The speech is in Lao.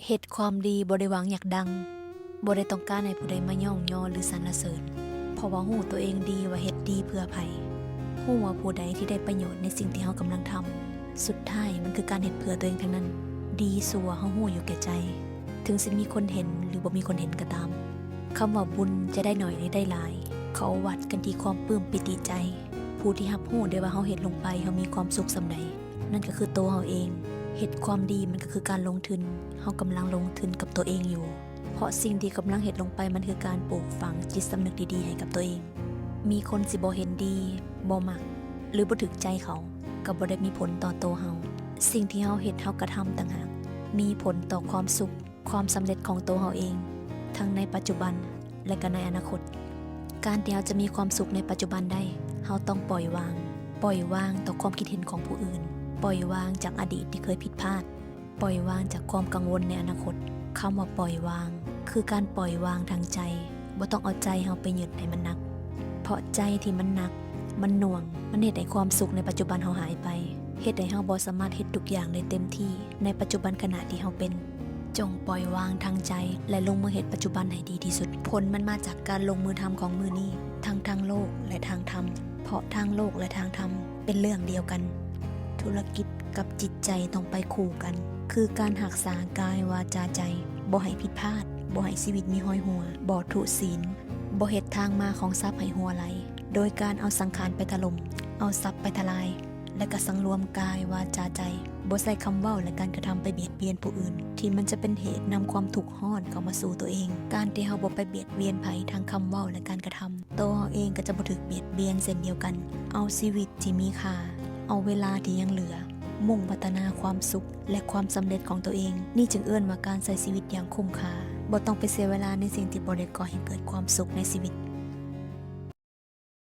ເຮັດຄວາມດີບໍ່ໄດ້ຫວັງຢາກດັງ, ບໍ່ໄດ້ຕ້ອງການໃຫ້ຜູ້ໃດມາຍ້ອງຍໍ ຫຼື ສັນລະເສີນ, ເພາະວ່າຮູ້ຕົວເອງດີວ່າເຮັດດີເພື່ອໃຜ, ຮູ້ວ່າຜູ້ໃດທີ່ໄດ້ປະໂຫຍດໃນສິ່ງທີ່ເຮົາກຳລັງທຳ. ສຸດທ້າຍມັນຄືການເຮັດເພື່ອຕົວເອງທັງນັ້ນ, ດີຊົ່ວເຮົາຮູ້ຢູ່ແກ່ໃຈ, ເຖິງຊິມີຄົນເຫັນ ຫຼື ບໍ່ມີຄົນເຫັນກໍຕາມ. ຄຳວ່າບຸນຈະໄດ້ໜ້ອຍ ຫຼື ໄດ້ຫຼາຍ, ເຂົາວັດກັນທີ່ຄວາມປຶ້ມປີຕິໃຈ. ຜູ້ທີ່ຮັບຮູ້ໄດ້ວ່າເຮົາເຮັດລົງໄປ ເຮົາມີຄວາມສຸກສ່ຳໃດ, ນັ້ນກໍຄືໂຕເຮົາເອງ. ເຮັດຄວາມດີມັນກໍຄືການລົງທຶນ, ເຮົາກຳລັງລົງທຶນກັບຕົວເອງຢູ່, ເພາະສິ່ງທີ່ກຳລັງເຮັດລົງໄປ ມັນຄືການປູກຝັງຈິດສຳນຶກດີໆໃຫ້ກັບຕົວເອງ. ມີຄົນຊິບໍ່ເຫັນດີ, ບໍ່ມັກ ຫຼື ບໍ່ຖືກໃຈເຂົາ, ກໍບໍ່ໄດ້ມີຜົນຕໍ່ໂຕເຮົາ. ສິ່ງທີ່ເຮົາເຮັດ, ເຮົາກະທຳຕ່າງຫາກ ມີຜົນຕໍ່ຄວາມສຸກ, ຄວາມສຳເລັດຂອງໂຕເຮົາເອງ, ທັງໃນປັດຈຸບັນ ແລະ ກໍໃນອະນາຄົດ. ການທີ່ເຮົາຈະມີຄວາມສຸກໃນປັດຈຸບັນໄດ້, ເຮົາຕ້ອງປ່ອຍວາງ, ປ່ອຍວາງຕໍ່ຄວາມຄິດເຫັນຂອງຜູ້ອື່ນ, ປ່ອຍວາງຈາກອະດີດທີ່ເຄີຍຜິດພາດ, ປ່ອຍວາງຈາກຄວາມກັງວົນໃນອະນາຄົດ. ຄຳວ່າປ່ອຍວາງ ຄືການປ່ອຍວາງທາງໃຈ, ບໍ່ຕ້ອງເອົາໃຈເຮົາໄປຍຶດໃຫ້ມັນໜັກ, ເພາະໃຈທີ່ມັນໜັກ, ມັນໜ່ວງ, ມັນເຮັດໃຫ້ຄວາມສຸກໃນປັດຈຸບັນເຮົາຫາຍໄປ, ເຮັດໃຫ້ເຮົາບໍ່ສາມາດເຮັດທຸກຢ່າງໄດ້ເຕັມທີ່ໃນປັດຈຸບັນຂະນະທີ່ເຮົາເປັນ. ຈົ່ງປ່ອຍວາງທາງໃຈ ແລະ ລົງມືເຮັດປັດຈຸບັນໃຫ້ດີທີ່ສຸດ. ຜົນມັນມາຈາກການລົງມືທຳຂອງມື້ນີ້, ທັງທາງໂລກ ແລະ ທາງທຳ, ເພາະທາງໂລກ ແລະ ທາງທຳເປັນເລື່ອງດຽວກັນ. ທຸລະກິດກັບຈິດໃຈຕ້ອງໄປຄູ່ກັນ, ຄືການຮັກສາກາຍ ວາຈາ ໃຈ, ບໍ່ໃຫ້ຜິດພາດ, ບໍ່ໃຫ້ຊີວິດມີຮອຍຮົ່ວ, ບໍ່ທຸສີນ, ບໍ່ເຮັດທາງມາຂອງຊັບໃຫ້ຮົ່ວໄຫຼ, ໂດຍການເອົາສັງຂານໄປຖະຫຼົ່ມ, ເອົາຊັບໄປທະລາຍ, ແລະ ກໍສັງລວມກາຍ ວາຈາ ໃຈ, ບໍ່ໃຊ້ຄຳເວົ້າ ແລະ ການກະທຳໄປບຽດບຽນຜູ້ອື່ນ ທີ່ມັນຈະເປັນເຫດນຳຄວາມທຸກຮ້ອນເຂົ້າມາສູ່ຕົວເອງ. ການທີ່ເຮົາບໍ່ໄປບຽດບຽນໃຜທາງຄຳເວົ້າ ແລະ ການກະທຳ, ໂຕເຮົາເອງກໍຈະບໍ່ຖືກບຽດບຽນເຊັ່ນດຽວກັນ. ເອົາຊີວິດທີ່ມີຄ່າ, ເອົາເວລາທີ່ຍັງເຫຼືອ, ມຸ່ງພັດທະນາຄວາມສຸກ ແລະ ຄວາມສຳເລັດຂອງຕົວເອງ. ນີ້ຈຶ່ງເອີ້ນວ່າການໃຊ້ຊີວິດຢ່າງຄຸ້ມຄ່າ. ບໍ່ຕ້ອງໄປເສຍເວລາໃນສິ່ງທີ່ບໍ່ໄດ້ກໍ່ໃຫ້ເກີດຄວາມສຸກໃນຊີວິດ.